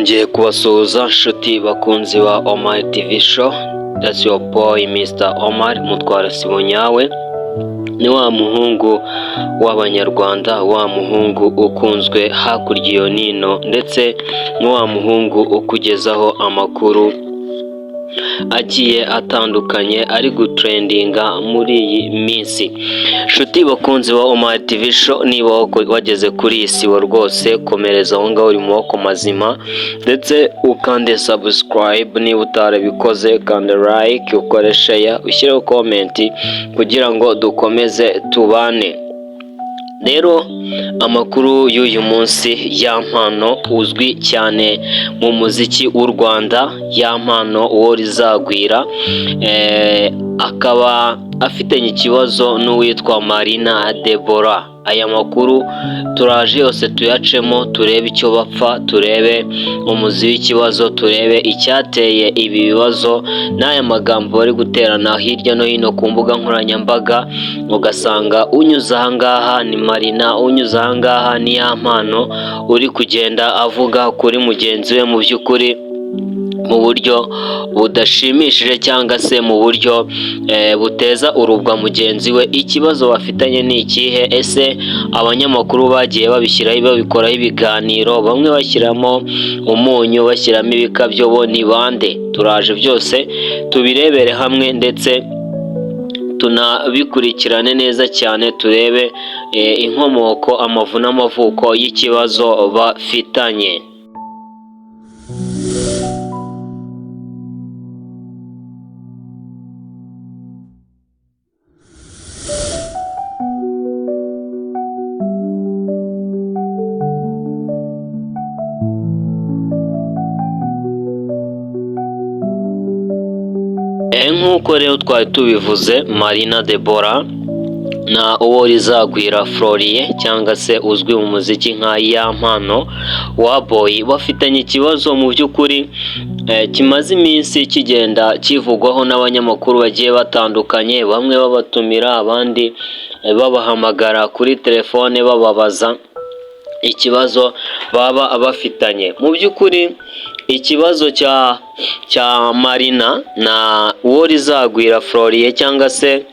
Nongeye kubasuhuza nshuti bakunzi ba Omar TV Show, that's your boy Mr Omar Mutwara Sibo nyawe, ni wa muhungu w'Abanyarwanda, wa muhungu ukunzwe hakurya iyo nino, ndetse ni wa muhungu ukugezaho amakuru agiye atandukanye ari gutrendinga muri iyi minsi. Nshuti bakunzi ba Omar TV Show, niba wageze kuri iyi sibo rwose komereza aho ngaho, uri mu maboko mazima, ndetse ukande subscribe niba utarabikoze, kanda like, ukore share, ushyireho comment kugira ngo dukomeze tubane. Rero amakuru y'uyu munsi, Yampano uzwi cyane mu muziki w'u Rwanda, Yampano uwo rizagwira, akaba afitanye ikibazo n'uwitwa Marina Deborah. Aya makuru turaje yose tuyacemo, turebe icyo bapfa, turebe umuzi w'ikibazo, turebe icyateye ibi bibazo n'aya magambo bari guterana hirya no hino ku mbuga nkoranyambaga, ugasanga unyuze aha ngaha ni Marina, unyuze aha ngaha ni Yampano uri kugenda avuga kuri mugenzi we, mu by'ukuri mu buryo budashimishije cyangwa se mu buryo buteza urubwa mugenzi we. Ikibazo bafitanye ni ikihe? Ese abanyamakuru bagiye babishyiraho babikoraho ibiganiro, bamwe bashyiramo umunyu, bashyiramo ibikabyo, bo ni bande? Turaje byose tubirebere hamwe ndetse tunabikurikirane neza cyane, turebe inkomoko, amavu n'amavuko y'ikibazo bafitanye. Nk'uko rero twari tubivuze, Marina Deborah na Uworizagwira Florie cyangwa se uzwi mu muziki nka Yampano wa Boy bafitanye ikibazo mu by'ukuri kimaze iminsi kigenda kivugwaho n'abanyamakuru bagiye batandukanye, bamwe babatumira, abandi babahamagara kuri telefone bababaza ikibazo baba bafitanye. Mu by'ukuri ikibazo cya Marina na Uworizagwira Florie cyangwa se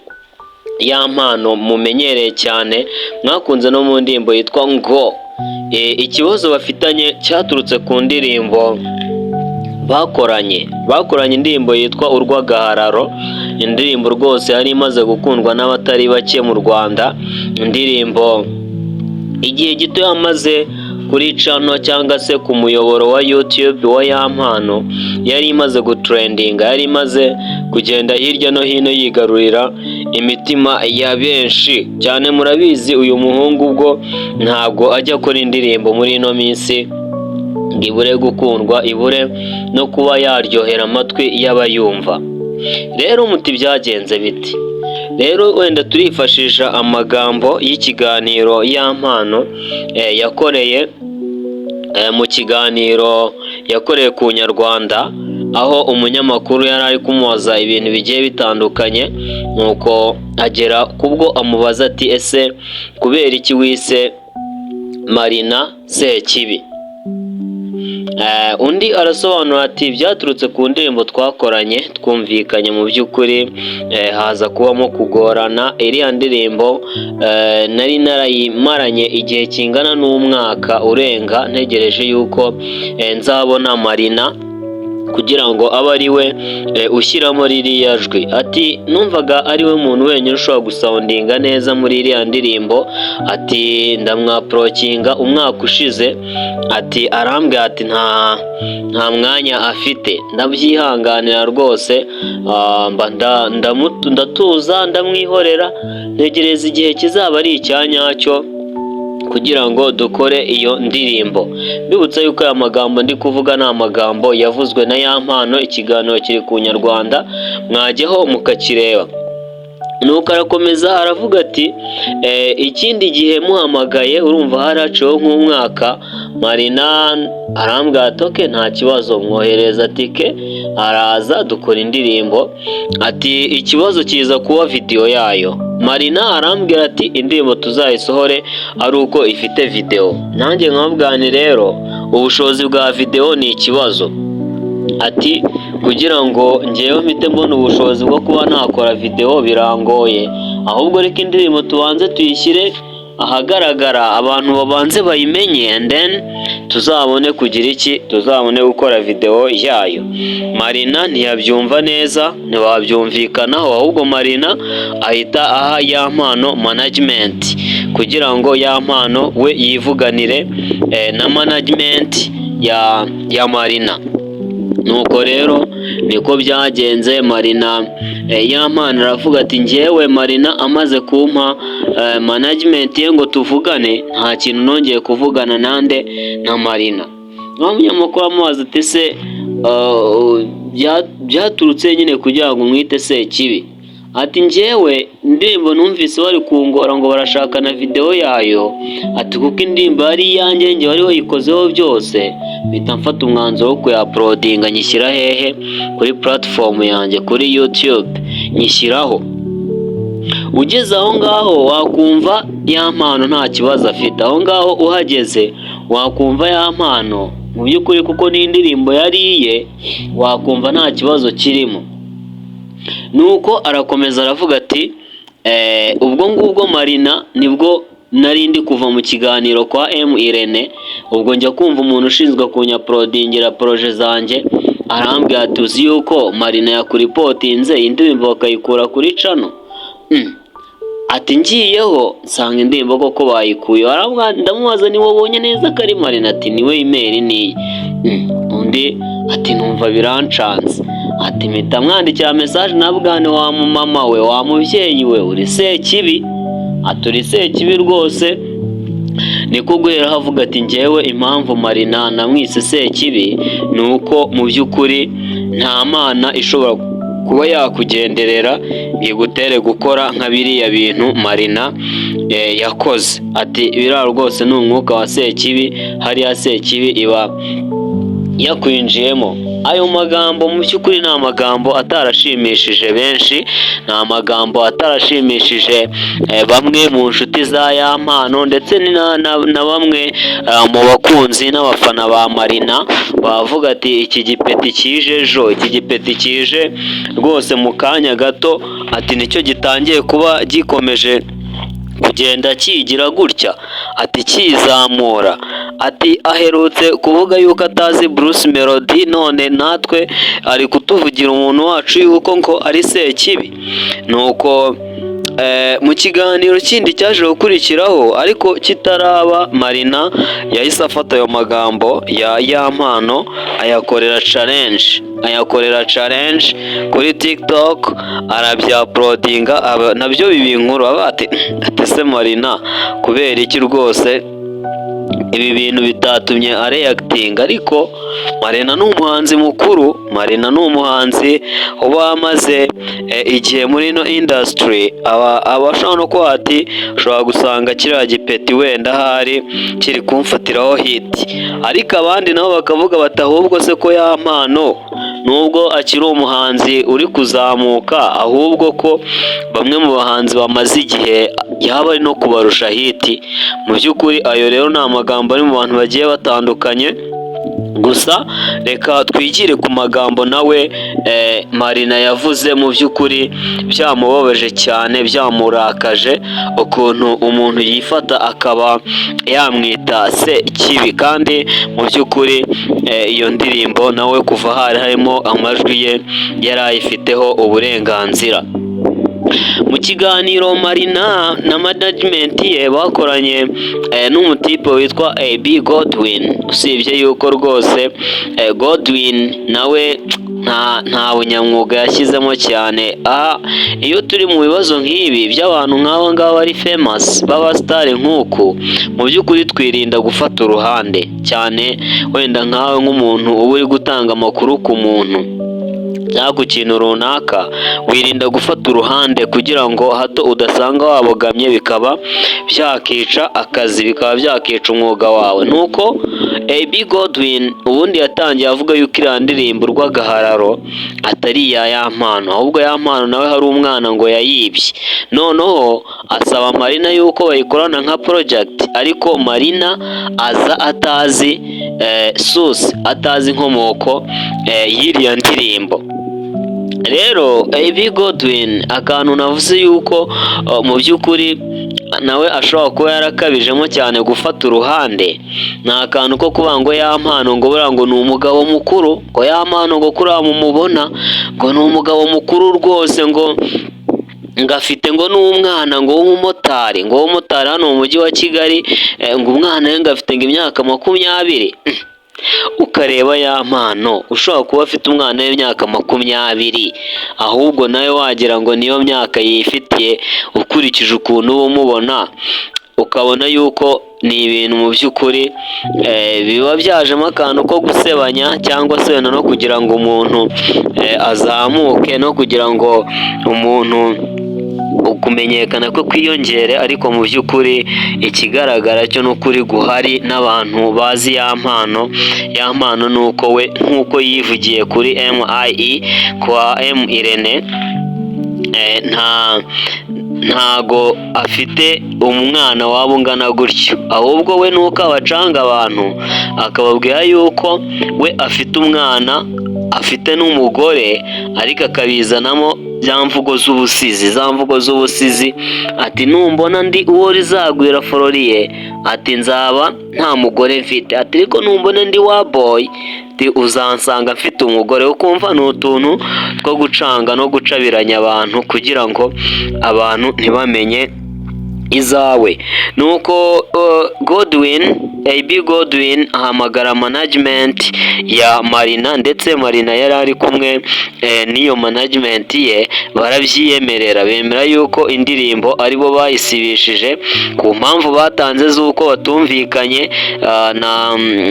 Yampano mumenyereye cyane, mwakunze no mu ndirimbo yitwa ngo, ikibazo bafitanye cyaturutse ku ndirimbo bakoranye indirimbo yitwa Urw'Agahararo, indirimbo rwose yari imaze gukundwa n'abatari bake mu Rwanda, indirimbo igihe gito yamaze kuri channel cyangwa se ku muyoboro wa YouTube wa Yampano, yari imaze gutrendinga, yari imaze kugenda hirya no hino yigarurira imitima ya benshi cyane. Murabizi uyu muhungu ubwo ntabwo ajya akora indirimbo muri ino minsi ngo ibure gukundwa, ibure no kuba yaryohera amatwi y'abayumva. Rero muti byagenze biti? Rero wenda turifashisha amagambo y'ikiganiro Yampano yakoreye mu kiganiro yakoreye ku Nyarwanda, aho umunyamakuru yari ari kumubaza ibintu bigiye bitandukanye, nuko agera kubwo amubaza ati ese kubera iki wise Marina Sekibi? Undi arasobanura ati byaturutse ku ndirimbo twakoranye, twumvikanye mu by'ukuri, haza kubamo kugorana. Iriya ndirimbo nari narayimaranye igihe kingana n'umwaka urenga, ntegereje yuko nzabona Marina kugira ngo abe ari we ushyiramo ririya jwi. Ati numvaga ari we muntu wenyine ushobora gusoundinga neza muri iriya ndirimbo. Ati ndamwapproachinga umwaka ushize, ati arambwira ati nta mwanya afite, ndabyihanganira rwose, ndatuza ndamwihorera, ntegereza igihe kizaba ari icya nyacyo kugira ngo dukore iyo ndirimbo. Mbibutsa yuko aya magambo ndi kuvuga ni amagambo yavuzwe na Yampano, ikiganiro kiri ku Nyarwanda, mwajyaho mukakireba. Nuko arakomeza aravuga ati ikindi gihe muhamagaye, urumva hari haciyeho nk'umwaka, Marina arambwira ati okay nta kibazo, mwohereza tike araza dukora indirimbo. Ati ikibazo kiza kuba video yayo. Marina arambwira ati indirimbo tuzayisohore ari uko ifite video. Nanjye nkababwira nti rero Ubushobozi bwa videwo ni ikibazo." Ati: "Kugira ngo ngewe mpite mbona ubushobozi bwo kuba nakora videwo birangoye, ahubwo reka indirimbo tubanze tuyishyire ahagaragara, abantu babanze bayimenye, and then tuzabone kugira iki, tuzabone gukora videwo yayo." Marina ntiyabyumva neza, ntibabyumvikanaho, ahubwo Marina ahita aha Yampano management kugira ngo Yampano we yivuganire na management ya Marina. Nuko rero niko byagenze. Marina, Yampano aravuga ati: "Njyewe Marina amaze kumpa management ye ngo tuvugane, nta kintu nongeye kuvugana nande, na Marina." Wa munyamakuru amubaza ati: "Se byaturutse nyine kugira ngo umwite Sekibi?" Ati: "Njyewe indirimbo numvise bari kungora ngo barashaka na videwo yayo." Ati: "Kuko indirimbo yari iyanjye, njye wari wayikozeho byose, mpita mfata umwanzuro wo kuyauploadinga, nyishyira hehe? Kuri platform yanjye, kuri YouTube nyishyiraho." Ugeze aho ngaho wakumva Yampano nta kibazo afite. Aho ngaho uhageze wakumva Yampano mu by'ukuri, kuko n'indirimbo yari iye, wakumva nta kibazo kirimo. Nuko arakomeza aravuga ati: "Ubwo ngubwo Marina, nibwo nari ndi kuva mu kiganiro kwa M Irene, ubwo njya kumva umuntu ushinzwe kunyauploadingira projets zanjye arambwira ati: 'Uzi yuko Marina yakureportinze, indirimbo bakayikura kuri channel?' Ati: 'Ngiyeho nsanga indirimbo koko bayikuye.' Ndamubaza: 'Ni wabonye neza ko ari Marina?' Ati: 'Niwe, email niyi.' Undi ati: 'Numva birancanze.' Ati: 'Mpita mwandikira message, nabwane wa mama we, wa mubyeyi we, uri Sekibi.' Ati: 'Uri Sekibi rwose.' Niko guheraho avuga ati: 'Njyewe impamvu Marina namwise Sekibi ni uko mu by'ukuri nta Mana ishobora kuba yakugenderera ngo igutere gukora nka biriya bintu Marina yakoze.' Ati: 'Biriya rwose ni umwuka wa Sekibi, hariya Sekibi iba yakwinjiyemo.' Ayo magambo mu by'ukuri ni amagambo atarashimishije benshi, ni amagambo atarashimishije bamwe mu nshuti za Yampano ndetse na bamwe mu bakunzi n'abafana ba Marina. Bavuga ati: 'Iki gipeti kije ejo, iki gipeti kije rwose mu kanya gato,' ati, 'nicyo gitangiye kuba gikomeje kugenda kigira gutya,' ati, 'kizamura,' ati, 'aherutse kuvuga yuko atazi Bruce Melody, none natwe ari kutuvugira umuntu wacu yuko ngo ari Sekibi.' Nuko mu kiganiro kindi cyaje gukurikiraho ariko kitaraba, Marina yahise afata ayo magambo ya Yampano ayakorera challenge, ayakorera challenge kuri TikTok, arabyauploadinga, nabyo biba inkuru. Ati: 'Ese Marina kubera iki rwose ibi bintu bitatumye areactinga?' Ariko Marina ni umuhanzi mukuru, Marina ni umuhanzi uba amaze igihe muri ino industry, aba ashobora no kuba ati: 'Ushobora gusanga kiriya gipeti wenda ahari kiri kumfatiraho hit.' Ariko abandi nabo bakavuga bati: 'Ahubwo se ko Yampano nubwo akiri umuhanzi uri kuzamuka, ahubwo ko bamwe mu bahanzi bamaze igihe yaba ari no kubarusha hit?' Mu by'ukuri ayo rero ni amagambo ari mu bantu bagiye batandukanye. Gusa reka twigire ku magambo nawe Marina yavuze, mu by'ukuri byamubabaje cyane, byamurakaje, ukuntu umuntu yifata akaba yamwita Sekibi, kandi mu by'ukuri iyo ndirimbo nawe kuva hari harimo amajwi ye yari ayifiteho uburenganzira. Mu kiganiro Marina na management ye bakoranye n'umutipe witwa AB Godwin, usibye yuko rwose Godwin nawe nta bunyamwuga yashyizemo cyane. Aha iyo turi mu bibazo nk'ibi by'abantu nk'aba ngaba ari famous, b'abastar nk'uku, mu by'ukuri twirinda gufata uruhande cyane. Wenda nkawe nk'umuntu uba uri gutanga amakuru ku muntu cyangwa ku kintu runaka, wirinda gufata uruhande kugira ngo hato udasanga wabogamye, bikaba byakica akazi, bikaba byakica umwuga wawe. Nuko AB Godwin ubundi yatangiye avuga yuko iriya ndirimbo Urw'agahararo atari iya Yampano, ahubwo Yampano nawe hari umwana ngo yayibye. Noneho asaba Marina yuko bayikorana nka project, ariko Marina aza atazi source, atazi inkomoko y'iriya ndirimbo. Rero AB Godwin, akantu navuze yuko mu by'ukuri nawe ashobora kuba yarakabijemo cyane gufata uruhande, ni akantu ko kuvuga ngo Yampano ngo buriya ngo ni umugabo mukuru, ngo Yampano ngo kuriya mumubona ngo ni umugabo mukuru rwose, ngo afite ngo n'umwana ngo w'umumotari, ngo w'umumotari hano mu mujyi wa Kigali, ngo umwana we ngo afite ngo imyaka 20. Ukareba Yampano ushobora kuba afite umwana w'imyaka 20, ahubwo nawe wagira ngo niyo myaka yifitiye ukurikije ukuntu uba umubona, ukabona yuko ni ibintu mu by'ukuri biba byajemo akantu ko gusebanya, cyangwa se wenda no kugira ngo umuntu azamuke, no kugira ngo umuntu kumenyekana kwe kwiyongere. Ariko mu by'ukuri ikigaragara cyo ni ukuri guhari n'abantu bazi Yampano, Yampano ni uko we nk'uko yivugiye kuri MIE kwa M Irene, ntago afite umwana waba ungana gutyo, ahubwo we nuko abacanga abantu akababwira yuko we afite umwana, afite n'umugore, ariko akabizanamo za mvugo z'ubusizi, za mvugo z'ubusizi, ati: "Numbona ndi uwo rizagwira Floriye," ati, "nzaba nta mugore mfite," ati, "ariko numbona ndi wa boy," ati, "uzansanga mfite umugore." Ukumva ni utuntu two gucanga no gucabiranya abantu kugira ngo abantu ntibamenye izawe. Nuko Godwin, AB Godwin, ahamagara management ya Marina, ndetse Marina yari ari kumwe n'iyo management ye, barabyiyemerera, bemera yuko indirimbo aribo bayisibishije ku mpamvu batanze z'uko batumvikanye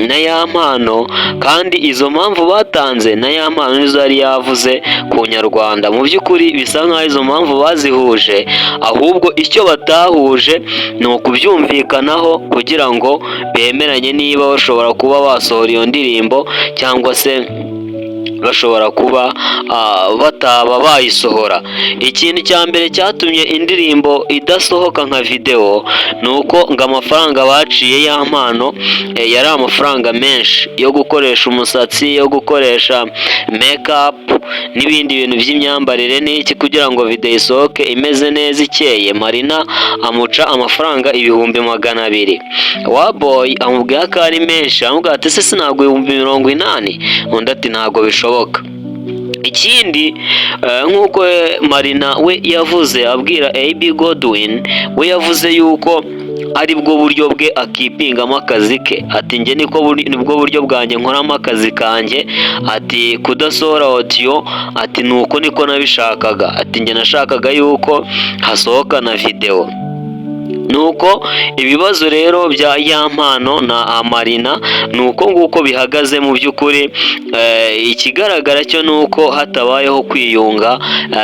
na Yampano, kandi izo mpamvu batanze na Yampano nizo yari yavuze ku Nyarwanda. Mu by'ukuri bisa nkaho izo mpamvu bazihuje, ahubwo icyo batahuje ni ukubyumvikanaho kugira ngo bemeranye niba bashobora kuba basohora iyo ndirimbo cyangwa se bashobora kuba bataba bayisohora. Ikintu cya mbere cyatumye indirimbo idasohoka nka videwo ni uko ngo amafaranga baciye Yampano yari amafaranga menshi yo gukoresha umusatsi, yo gukoresha makeup n'ibindi bintu by'imyambarire n'iki, kugira ngo videwo isohoke imeze neza, ikeye. Marina amuca amafaranga 200,000. Wa boy amubwira ko ari menshi, aramubwira ati: "Ese sinabwo 80,000?" Undi ati: "Ntabwo bishoboka." Ikindi, nk'uko Marina we yavuze abwira AB Godwin, we yavuze yuko ari bwo buryo bwe akipingamo akazi ke, ati: "Njye niko nibwo buryo bwanjye nkoramo akazi kanjye," ati: "Kudasohora audio," ati, "nuko niko nabishakaga," ati: "Njye nashakaga yuko hasohoka na videwo." Nuko ibibazo rero bya Yampano na Marina ni uko nguko bihagaze. Mu by'ukuri ikigaragara cyo ni uko hatabayeho kwiyunga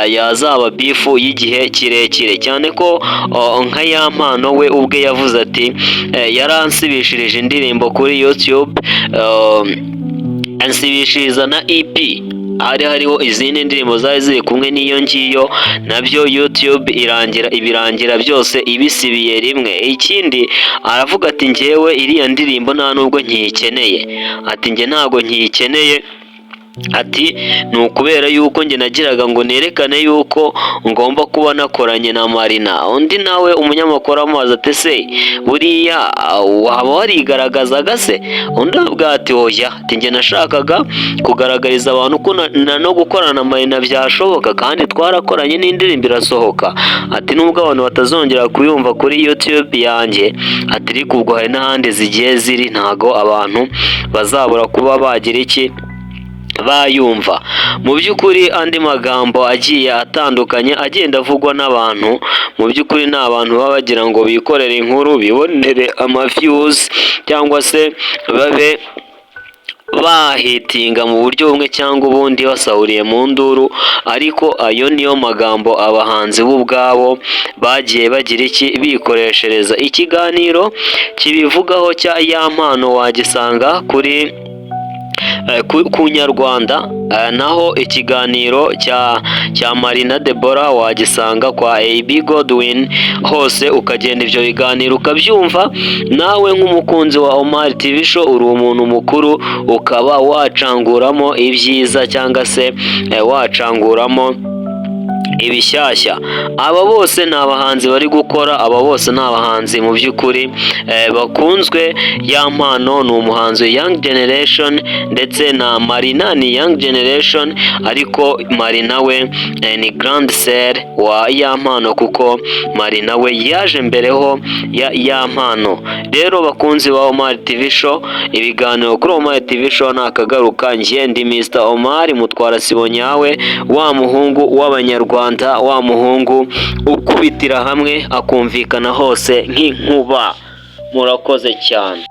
yazaba beef y'igihe kirekire, cyane ko nka Yampano we ubwe yavuze ati: "Yaransibishirije indirimbo kuri YouTube, ansibishiriza na EP, hari hariho izindi ndirimbo zari ziri kumwe n'iyo ngiyo, nabyo YouTube irangira ibirangira byose ibisibiye rimwe." Ikindi aravuga ati: "Njyewe iriya ndirimbo nta nubwo nkiyikeneye," ati: "Njye ntabwo nkiyikeneye," ati: "Ni ukubera yuko njye nagiraga ngo nerekane yuko ngomba kuba nakoranye na Marina." Undi nawe umunyamakuru amubaza ati: "Se buriya waba warigaragazaga se?" Undi aravuga ati: "Oya," ati: "Njye nashakaga kugaragariza abantu ko no gukorana na Marina byashoboka, kandi twarakoranye n'indirimbo irasohoka," ati: "Nubwo abantu batazongera kuyumva kuri YouTube yanjye," ati, "ariko ubwo hari n'ahandi zigiye ziri, ntago abantu bazabura kuba bagira iki bayumva." Mu by'ukuri andi magambo agiye atandukanye agenda avugwa n'abantu, mu by'ukuri ni abantu baba bagira ngo bikorere inkuru, bibonere ama views, cyangwa se babe Bahitinga mu buryo bumwe cyangwa ubundi, basahuriye mu nduru, ariko ayo niyo magambo abahanzi bo ubwabo bagiye bagira iki bikoreshereza. Ikiganiro kibivugaho cya Yampano wagisanga kuri ku Nyarwanda, naho ikiganiro cya Marina Debora wagisanga kwa AB Godwin. Hose ukagenda ibyo biganiro ukabyumva. Nawe nk'umukunzi wa Omar TV Show, uri umuntu mukuru, ukaba wacanguramo ibyiza cyangwa se wacanguramo ibishyashya. Aba bose ni abahanzi bari gukora, aba bose ni abahanzi mu by'ukuri bakunzwe. Yampano ni umuhanzi young generation, ndetse na Marina ni young generation, ariko Marina we ni grand sœur wa Yampano, kuko Marina we yaje mbereho ya Yampano. Rero bakunzi ba Omar TV Show, ibiganiro kuri Omar TV Show nakagaruka. Njye ndi Mr Omar Mutwara Sibo nyawe, wa muhungu w'Abanyarwanda, wa muhungu ukubitira hamwe akumvikana hose nk'inkuba. Murakoze cyane.